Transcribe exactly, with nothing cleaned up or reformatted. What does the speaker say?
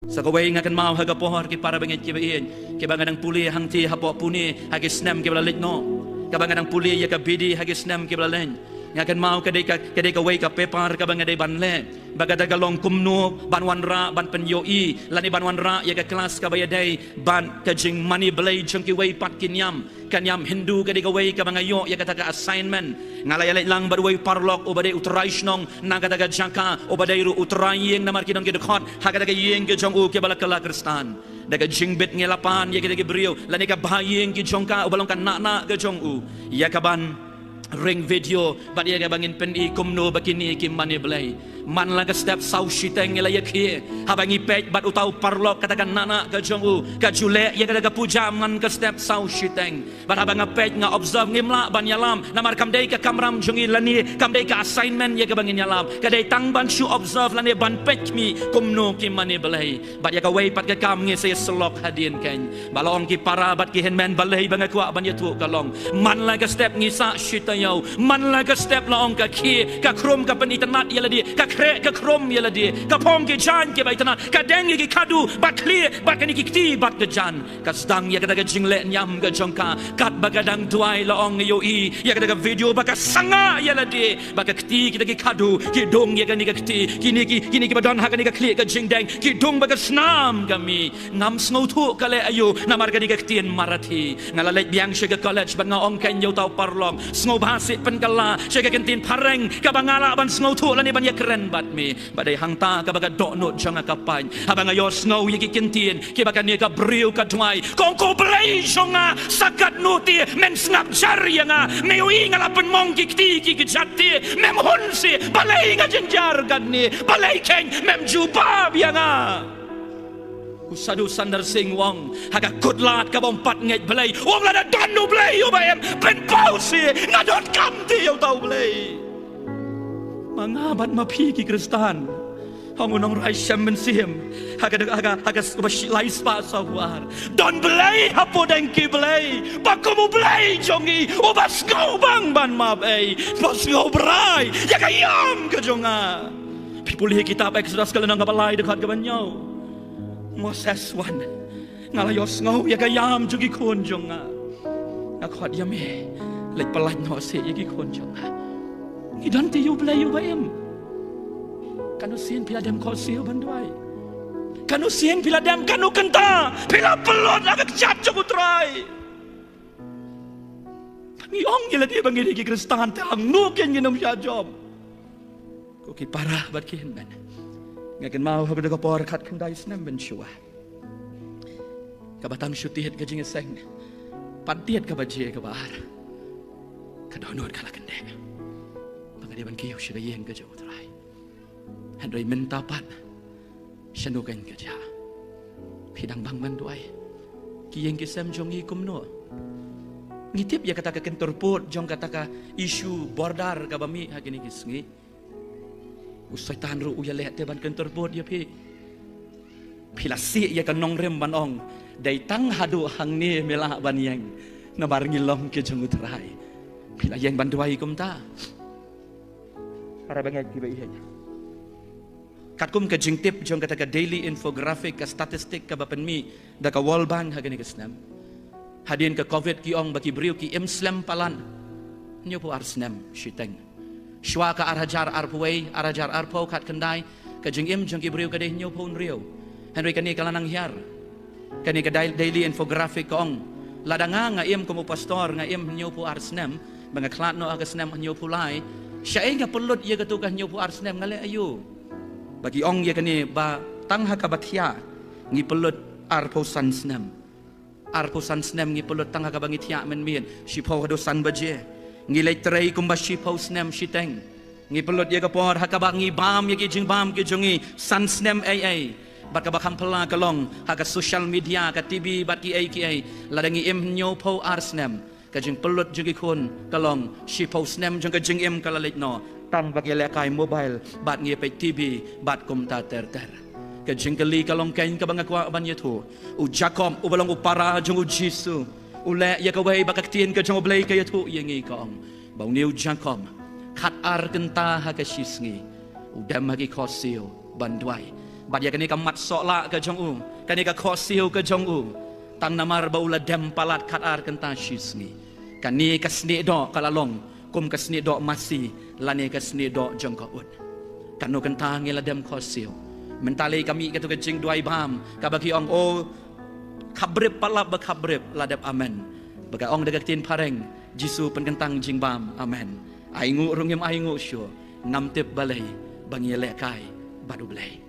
Sa kawei nga kynmaw ha ka por ki para bangeit ki ba ïeit, ki ba nga dang pule hangtei hapoh Pune ha ki snem ki ba la leit noh, ka ba nga dang pule ïa ka B.D. ha ki snem ki ba la leit. Nga kynmaw ka dei ka, ka dei kawei ka paper ka ba nga dei ban leh, ba ka dei ka long kumno ban wanrah ban pynïohi lane ban wanrah ïa ka klas ka ba ïadei bad ka jingmane blei jong kiwei pat ki niam. Ka niam Hindu ka dei kawei ka ba nga ïoh ïa kata ka assignment. Nga la ïaleit lang bad uwei u paralok uba dei u trai shnong na kata ka jaka, uba dei ruh u trai ïing namar ki don ki dkhot ha kata ka ïing ki jong u ki ba la kylla Khristan. Da ka jingbit ngi la pan ïa kita ki briew lane ka bha ïing ki jong ka uba long ka nahnah ka jong u, ïa ka ban ring video bad ïa ka ba ngin pyni kumno ba kine ki mane blei. Man la ka step saw shiteng ngi la ïakhie, haba ngi peit bad uta u paralok kata ka nahnah ka jong u ka ju leh ïa kata ka puja man ka step saw shiteng. Bad haba nga peit nga observe ngim lah ban ïalam namar kam dei ka kamram jong ngi lane kam dei ka assignment ïa ka ba ngin ïalam. Ka dei tang ban shu observe lane ban peit khmih kumno ki mane blei. Bad ïa kawei pat ka kam ngi sa ïasyllok hadien keiñ. Ba la ong ki para bad ki hynmen, balei ba nga kwah ban ïathuh ka long, man la ka step ngi sah shi taïew, man la ka step la ong ka khie ka khrum ka pynitynnad ïa lade, ka khreh ka khrum ïa lade, ka phong ki jaiñ ki ba itynnad, ka deng ïa ki khadu bad khlieh bad kane ki kti bad ka jan. Ka sdang ïa kata ka jingleh niam ka jong ka, katba ka dang duwai la ong ïohi ïa kata ka video ba ka sangah ïa lade, ba ka kti kita ki khadu ki dung ïa kane ka kti, kine ki, kine ki ba don ha kane ka khlieh ka jingdeng ki dung ba ka snam ka mih. Ngam sngewthuh ka leh aïu namar kane ka ktien Marathi. Nga la leit biang sha ka college bad nga ong keiñ ïa uta u paralok, sngewbha seh pynkylla sha ka ktien phareng ka ba nga lah ban sngewthuh lane ban ïakren bad me. Ba dei hangta ka ba ka dohnud jong nga ka pait haba nga ïohsngew ïa ki ktien ki ba kane ka briew ka duwai, ka ong, ko Blei jong nga, sa katno te men sngap jar ïa nga. Me ïohi nga la pynmong ki kti ki kjat te, mem hun seh, balei nga jynjar katne, balei keiñ mem jubab ïa nga. U Sadhu Sundar Singh u ong ha ka kut lad ka ba ym pat ngeit Blei, u ong, lada don U Blei uba em, pynpaw seh, nga donkam te ïa uta U Blei. Ma nga bad ma phi ki Khristan, ong u nongrwai Shem Mynsiem ha ka, ha ka, ha ka s-, ba shi lai spah saw phew ar, don Blei hapoh deng ki blei ba kum U Blei jong ngi uba sngewbang ban map ei, ba sngewbha ïa ka ïam ka jong nga. Phi pule ha kitab Exodus ka lynnong ka ba lai dkhot ka ba hynñiew. Moses wan, nga la ïohsngew ïa ka ïam jong ki khun jong nga. Nga khot ïa me, leit pyllait noh seh ïa ki khun jong nga. Ngi don te ïa U Blei uba im. Katno sien phi la dem khohsiew ban duwai? Katno sien phi la dem, katno kynta phi la pynlut ha ka kjat jong U Trai? Ngi ong ïa lade ba ngi dei ki Khristan, te hangno keiñ ngin ym shah jop? Ko ki para bad ki hynmen, nga kynmaw ha kata ka por khatkhyndai snem mynshuwa, ka ba tang shu tied ka jingïaseng, pat tied ka ba je ka ba ar, ka dohnud ka la kyndit ba nga dei ban kiew sha ka ïing ka jong U Trai. Hynrei mynta pat shano keiñ ka jia? Phi dang bang ban duwai? Ki ïing ki sem jong ngi kumno? Ngi tip ïa kata ka kyntur pud jong kata ka issue border ka ba mih ha kine ki sngi. U Soitan ruh u ïaleh te ban kyntur pud ïa phi. Phi la sih ïa ka nongrim ban ong, dei tang haduh hangne me lah ban ïeng, namar ngi long ki jong U Trai. Phi la ïeng ban duwai kumta? Para bangeit ki ba ïeit, katkum ka jingtip jong kata ka daily infographic, ka statistic ka ba pynmih da ka World Bank ha kane ka snem, hadien ka Covid ki ong ba ki briew ki im slem palat hynñiewphew ar snem shiteng. Shuwa ka ar hajar arphew wei, ar hajar arphew khatkhyndai, ka jingim jong ki briew ka dei hynñiewphew hynriew. Hynrei kane ka la nang hiar. Kane ka dai-, daily infographic ka ong, lada nga, nga im kum u pastor, nga im hynñiewphew ar snem, ba nga khlad noh ha ka snem hynñiewphew lai, shaei nga pynlut ïa kato ka hynñiewphew ar snem, nga leh aïu? Ba ki ong ïa kane ba tang ha ka ba thiah ngi pynlut arphew san snem. Arphew san snem ngi pynlut tang ha ka ba ngi thiah mynmiet, shiphew haduh san baje. Ngi leit trei kumba shiphew snem shiteng. Ngi pynlut ïa ka por ha ka ba ngi bam ïa ki jingbam ki jong ngi san snem ei ei. Bad ka ba kham phylla ka long ha ka social media, ka T V bad kiei kiei. Lada ngi im hynñiewphew ar snem, ka jingpynlut jong ki khun ka long shiphew snem jong ka jingim ka la leit noh, tang ba ngi lehkai mobile bad ngi peit T V bad kumta ter ter. Ka jingkylli ka long keiñ ka ba nga kwah ban ïathuh. U Jakob, u ba long u para jong U Jisu, u leh ïa kawei ba ka ktien ka jong U Blei ka ïathuh ïa ngi, ka ong ba une u Jakob khat ar kynta ha ka shisngi u dem ha ki khohsiew ban duwai. Bad ïa kane ka mat sohlah ka jong u, kane ka khohsiew ka jong u, tang namar ba u la dem palat khatar kynta shi sngi, kane ka snieh doh ka la long kum ka snieh doh masi lane ka snieh doh jong ka ut. Kano kynta ngi la dem khohsiew? Mynta lei ka mih kato ka jingduwai bam kaba ki ong, o, khapbrip pat lap ba khapbrip la dep amen. Ba ka ong da ka ktien phareng, Jisu pynkyntang jingbam, amen. Ai nguh ruh ngim ai nguh shuh, ngam tip balei ba ngi lehkai bad U Blei.